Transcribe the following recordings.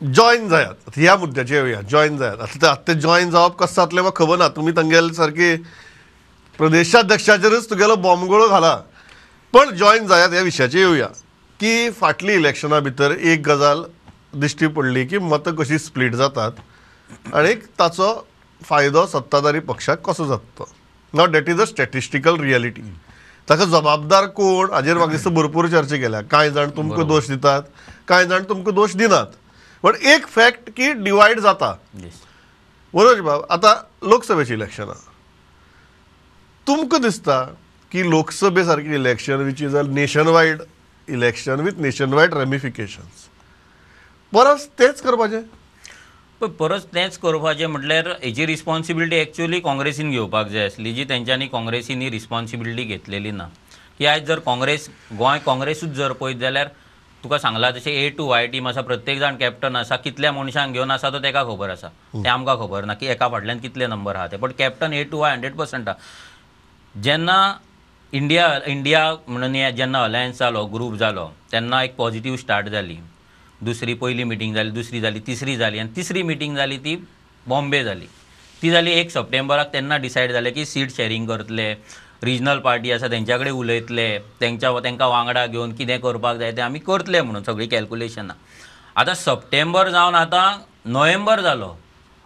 Join जायात ह्या मुद्द्याचेर येवया. Join जायात आतां ते जॉयन जावप कशें जातलें म्हाका खबर ना. तुमी तांगेले सारकी प्रदेशाध्यक्षाचेरच तुगेलो बॉम्बगोळो घाला. पण जॉयन जायात ह्या विशयाचेर येवया की फाटली इलेक्शना भितर एक गजाल दिश्टी पडली की मतां कशी स्प्लीट जातात आनी ताचो फायदो सत्ताधारी पक्षाक कसो जाता तो. Now that is a statistical reality. ताका जबाबदार कोण हाजेर म्हाका दिसता भरपूर चर्चा केल्या. कांय जाण तुमकां दोश दितात, कांय जाण तुमकां दोश दिनात, पण एक फॅक्ट की डिवायड जाता. मनोज बाब, आतां लोकसभेचीं इलेक्शनां तुमकां दिसता की लोकसभे सारकी election which is a nation wide election with nation wide ramifications परत तेच करपाचें? परत तेंच करपाचें म्हटल्यार हेजी रिस्पॉन्सिबिलिटी एक्चुअली काँग्रेसीन घेवपाक जाय आसली, जी तेंच्यांनी काँग्रेसीन ही रिस्पॉन्सिबिलिटी घेतलेली ना. की आयज जर काँग्रेस गोंय काँग्रेसूच जर पळयत जाल्यार तुका सांगलां तशें ए टू वाय टीम आसा, प्रत्येक जाण कॅप्टन आसा, कितल्या मनशांक घेवन आसा तो तेका खबर आसा, तें आमकां खबर ना की एका फाटल्यान कितले नंबर आहा ते, but captain A to Y 100% आहा. जेन्ना इंडिया इंडिया म्हणून जेन्ना अलायन्स जालो, ग्रूप जालो, तेन्ना एक पॉजिटीव स्टार्ट जाली. दुसरी पयली मिटींग जाली, दुसरी जाली, तिसरी जाली, आनी तिसरी मिटींग जाली ती बॉम्बे जाली. ती जाली 1 सप्टेंबराक. तेन्ना डिसायड जालें की सीट शॅरींग करतले, रिजनल पार्टी आसा तेंच्या कडेन उलयतले, तेंकां वांगडा घेवन कितें करपाक जाय तें आमी करतले म्हणून सगळीं कॅल्कुलेशनां. आतां सप्टेंबर जावन आतां नोव्हेंबर जालो,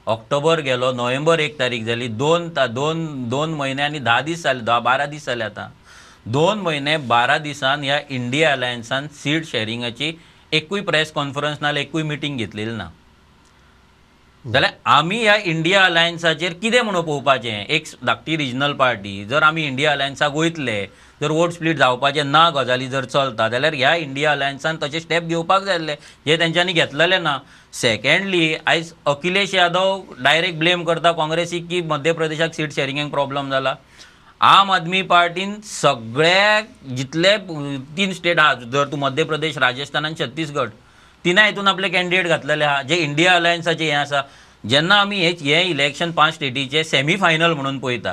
ऑक्टोबर गेलो, नोव्हेंबर 1 तारीख जाली, दोन म्हयने आनी 10 दीस जाले, 10-12 दीस जाले. आतां 2 म्हयने 12 दिसान ह्या इंडिया अलायन्सान सीट शॅरिंगाची एकूय प्रेस कॉन्फरन्स ना, एकूय मिटींग घेतलेली ना. जाल्यार आमी ह्या इंडिया अलायन्साचेर कितें म्हणून पळोवपाचें? एक धाकटी रिजनल पार्टी जर आमी इंडिया अलायन्साक वयतले, जर वोट स्प्लीट जावपाचें ना, गजाली जर चलता जाल्यार ह्या इंडिया अलायन्सान तशे स्टेप घेवपाक जाय आसले जे तेंच्यांनी घेतलेले ना. सेकेंडली, आयज अखिलेश यादव डायरेक्ट ब्लेम करता काँग्रेसीक की मध्य प्रदेशाक सीट शॅरिंगाक प्रॉब्लम जाला. आम आदमी पार्टीन सगळे जितले 3 स्टेट आहा, जर तूं मध्य प्रदेश, राजस्थान आनी छत्तीसगड, तिनाय हितून आपले कॅन्डिडेट घातलेले आहा जे इंडिया अलायन्साचे हें आसा. जेन्ना आमी हें इलेक्शन 5 स्टेटीचें सेमी फायनल म्हणून पळयता,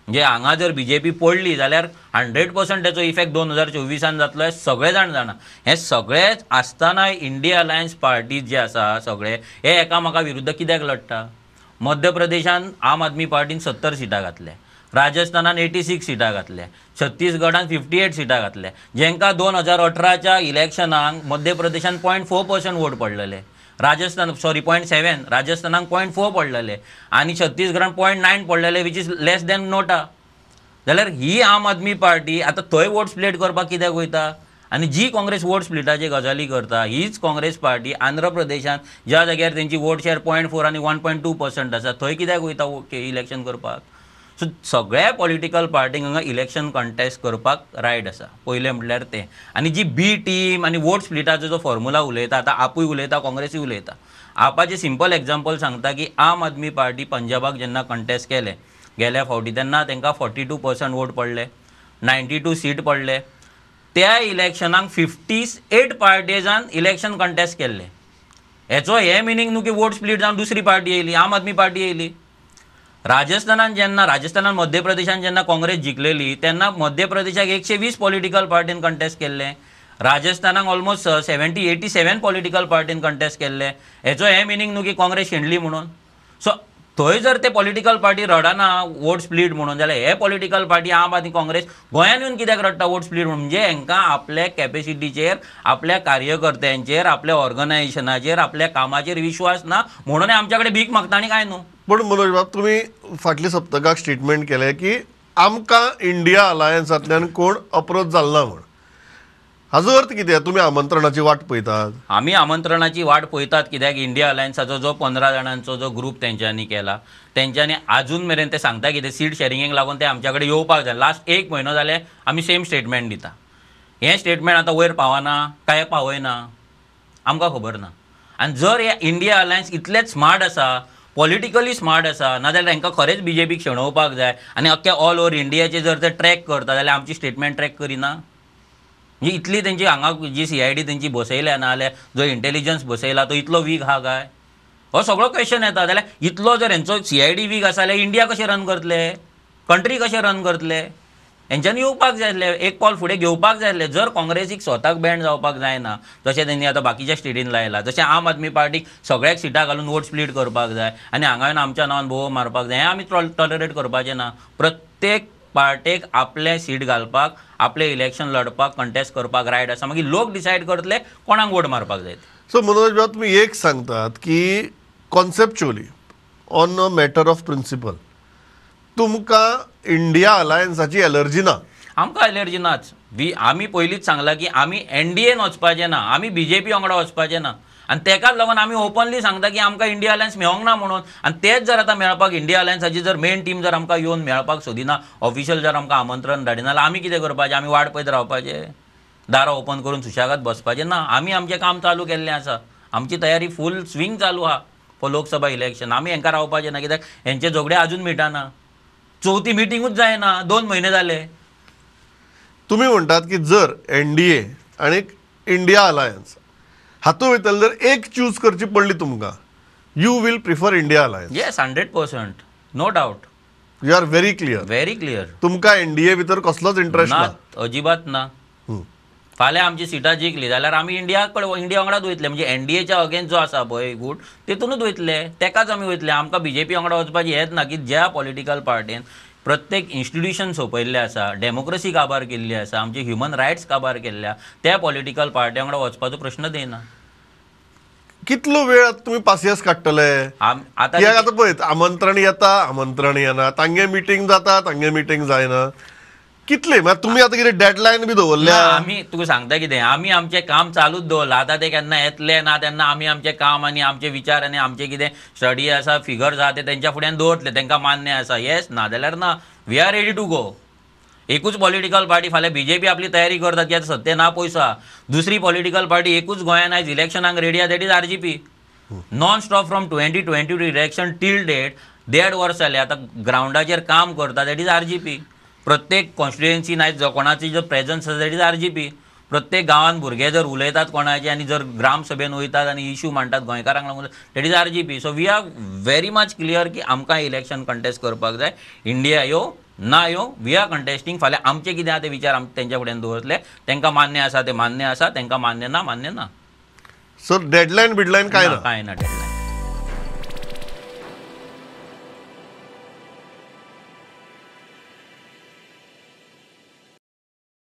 म्हणजे हांगा जर बीजेपी पडली जाल्यार 100% तेचो इफेक्ट 2024 जातलो हें सगळे जाण जाणा. हें सगळेंच आसतना इंडिया अलायन्स पार्टी जे आसा सगळे हे एकामेका विरुद्ध कित्याक लडटा? मध्य प्रदेशान आम आदमी पार्टीन 70 सिटां घातल्या, राजस्थानान 86 सिटां घातल्या, छत्तीसगडान 58 सिटां घातल्या. जेंकां 2018च्या इलेक्शनाक मध्य प्रदेशान 0.4% वोट पडलेले, राजस्थान सॉरी 0.7, राजस्थानाक 0.4 पडलेले आनी छत्तीसगडान 0.9 पडलेले, which is less than NOTA. जाल्यार ही आम आदमी पार्टी आतां थंय वोट स्प्लीट करपाक कित्याक वयता? आनी जी काँग्रेस वोट स्प्लिटाची गजाली करता, हीच काँग्रेस पार्टी आंध्र प्रदेशान ज्या जाग्यार तेंची वोट शेअर 0.4 आनी 1.2% आसा थंय कित्याक वयता इलेक्शन करपाक? सो सगळ्या पॉलिटिकल पार्टींक हांगा इलेक्शन कंटेस्ट करपाक रायट आसा, पयलें म्हटल्यार तें. आनी जी बी टीम आनी वोट स्प्लिटाचो जो फॉर्मुला उलयता, आतां आपूय उलयता, काँग्रेसूय उलयता. आपाचें सिंपल एग्जाम्पल सांगता की आम आदमी पार्टी पंजाबाक जेन्ना कंटेस्ट केलें गेल्या फावटी तेन्ना तांकां 42% वोट पडले, 92 सीट पडले. त्या इलेक्शनाक 58 पार्टीजान इलेक्शन कंटेस्ट केल्लें. हेचो हें मिनींग न्हू की वोट स्प्लीट जावन दुसरी पार्टी येयली, आम आदमी पार्टी येयली. राजस्थानान जेन्ना, राजस्थानान मध्य प्रदेशान जेन्ना काँग्रेस जिखलेली तेन्ना मध्य प्रदेशाक 120 पॉलिटिकल पार्टीन कंटेस्ट केल्लें, राजस्थानाक ऑलमोस्ट 70-87 पॉलिटिकल पार्टीन कंटेस्ट केल्लें. हेचो हें मिनींग न्हू की काँग्रेस शेणली म्हणून. सो थंय जर ते पॉलिटिकल पार्टी रडना वोट स्प्लीट म्हणून, जाल्यार हे पॉलिटिकल पार्टी आम आदमी काँग्रेस गोंयान येवन कित्याक रडटा वोट स्प्लीट म्हणून? म्हणजे हेंकां आपल्या कॅपेसिटीचेर, आपल्या कार्यकर्त्यांचेर, आपल्या ऑर्गनायझेशनाचेर, आपल्या कामाचेर विश्वास ना म्हणून आमच्या कडेन भीक मागता आनी कांय न्हू. पण मनोज बाब, तुमी फाटल्या सप्तकाक स्टेटमेंट केलें की आमकां इंडिया अलायन्सांतल्यान कोण अप्रोच जालो ना म्हूण. हाजो अर्थ कितें? तुमी आमंत्रणाची वाट पळयतात? आमी आमंत्रणाची वाट पळयतात कित्याक इंडिया अलायन्साचो जो 15 जाणांचो जो ग्रूप तेंच्यांनी केला, तेंच्यांनी आजून मेरेन ते सांगता कितें सीट शॅरिंगेक लागून ते आमच्या कडेन येवपाक जाय. लास्ट 1 म्हयनो जाले आमी सेम स्टेटमेंट दिता. हें स्टेटमेंट आतां वयर पावना काय पावयना आमकां खबर ना. आनी जर हे इंडिया अलायन्स इतलेच स्मार्ट आसा, पॉलिटिकली स्मार्ट आसा, नाजाल्यार तांकां खरेंच बीजेपीक शेणोवपाक जाय आनी अख्ख्या ऑल ओवर इंडियाचे जर ते ट्रॅक करता जाल्यार आमची स्टेटमेंट ट्रॅक करिना. म्हणजे इतली तेंची हांगा जी CID तेंची बसयल्या, नाजाल्यार जो इंटेलिजन्स बसयला तो इतलो वीक आहा काय? हो सगळो क्वेश्चन येता. जाल्यार इतलो जर हेंचो CID week आसा जाल्यार इंडिया कशें रन करतले, कंट्री कशें रन करतले? हेंच्यांनी येवपाक जाय आसलें, एक पावल फुडें घेवपाक जाय आसलें. जर काँग्रेसीक स्वताक बँड जावपाक जायना जशें तेंणी आतां बाकीच्या स्टेटीन लायलां, जशें आम आदमी पार्टीक सगळ्याक सिटां घालून वोट स्प्लीट करपाक जाय आनी हांगा येवन आमच्या नांवान बोव मारपाक जाय, हें आमी टॉलरेट करपाचें ना. प्रत्येक पार्टेक आपलें सीट घालपाक, आपलें इलेक्शन लढपाक, कंटेस्ट करपाक रायट आसा. मागीर लोक डिसायड करतले कोणाक वोट मारपाक जाय. सो मनोज बाब, तुमी एक सांगतात की conceptually on a matter of principle तुमकां इंडिया अलायन्साची एलर्जी ना? आमकां एलर्जी नाच. आमी पयलींच सांगलां की आमी एनडीएन वचपाचें ना, आमी बीजेपी वांगडा वचपाचें ना आनी तेकाच लागून आमी ओपनली सांगता की आमकां इंडिया अलायन्स मेळोंक ना म्हणून. आनी तेच जर आतां मेळपाक इंडिया अलायन्साची जर मेन टीम जर आमकां येवन मेळपाक सोदिना, ऑफिशियल जर आमकां आमंत्रण धाडिना जाल्यार आमी कितें करपाचें? आमी वाट पळयत रावपाचें, दारां ओपन करून सुशेगाद बसपाचें ना. आमी आमचें काम चालू केल्लें आसा, आमची तयारी फूल स्विंग चालू आहा फॉर लोकसभा इलेक्शन. आमी हेंकां रावपाचें ना कित्याक हेंचे झगडे आजून मिटना, चवथी मिटिंगूच जायना, 2 म्हयने जाले. तुमी म्हणटात की जर एनडीए आनी इंडिया अलायन्स हातूंत भितर जर एक चूज करची पडली तुमकां, you will prefer India alliance? Yes, 100%, no doubt. You are very clear. Very clear. तुमकां एनडीए भितर कसलोच इंट्रस्ट ना? अजिबात ना. फाल्यां आमची सिटां जिखली जाल्यार आमी इंडिया कडेन, इंडिया वांगडाच वयतले. म्हणजे एनडीएच्या अगेन्स्ट जो आसा पळय गूट तेतूनच वयतले, तेकाच आमी वयतले. आमकां बीजेपी वांगडा वचपाची हेच ना की ज्या पॉलिटिकल पार्टीन प्रत्येक इन्स्टिट्यूशन सोंपयल्लें आसा, डेमोक्रेसी काबार केल्ली आसा, आमचे ह्युमन रायट्स काबार केल्ल्या, त्या पॉलिटिकल पार्टी वांगडा वचपाचो प्रश्नच येना. कितलो वेळ आतां तुमी पासियेंस काडटले? आतां आतां पळयत आमंत्रण येता, आमंत्रण येना, तांगे मिटींग जाता, तांगे मिटींग जायना, कितले तुमी आतां कितें डेडलायन बी दवरल्या? आमी तुका सांगता कितें, आमी आमचें काम चालूच दवरलां. आतां ते केन्ना येतले ना तेन्ना आमी आमचें काम आनी आमचे विचार आनी आमचें कितें स्टडी आसा, फिगर्स आसा ते तेंच्या फुड्यान दवरतले. तेंकां मान्य आसा येस, ना जाल्यार ना. We are ready to go. एकूच पॉलिटिकल पार्टी फाल्यां बीजेपी आपली तयारी करतात की आतां सत्ते ना पयसो आहा, दुसरी पॉलिटिकल पार्टी एकूच गोंयान आयज इलेक्शनाक रेडी आहा, that is RGP. Non stop from 2022 election till date 1.5 वर्स जालें आतां ग्रावंडाचेर काम करता, that is RGP. प्रत्येक कॉन्स्टिट्युएन्सीन आयज कोणाची जर प्रेजन्स आसा that is RGP. प्रत्येक गांवांत भुरगे जर उलयतात कोणाचे आनी जर ग्रामसभेन वयतात आनी इशू मांडटात गोंयकारांक लागून, that is RGP. So we are very much clear की आमकां इलेक्शन कंटेस्ट करपाक जाय. इंडिया यो ना यो, we are contesting. फाल्यां आमचे कितें आहा ते विचार आम तेंच्या फुड्यान दवरतले, तेंकां मान्य आसा ते मान्य आसा, तेंकां मान्य ना मान्य ना. सो डेडलायन बिडलायन काय ना? कांय ना डेडलायन.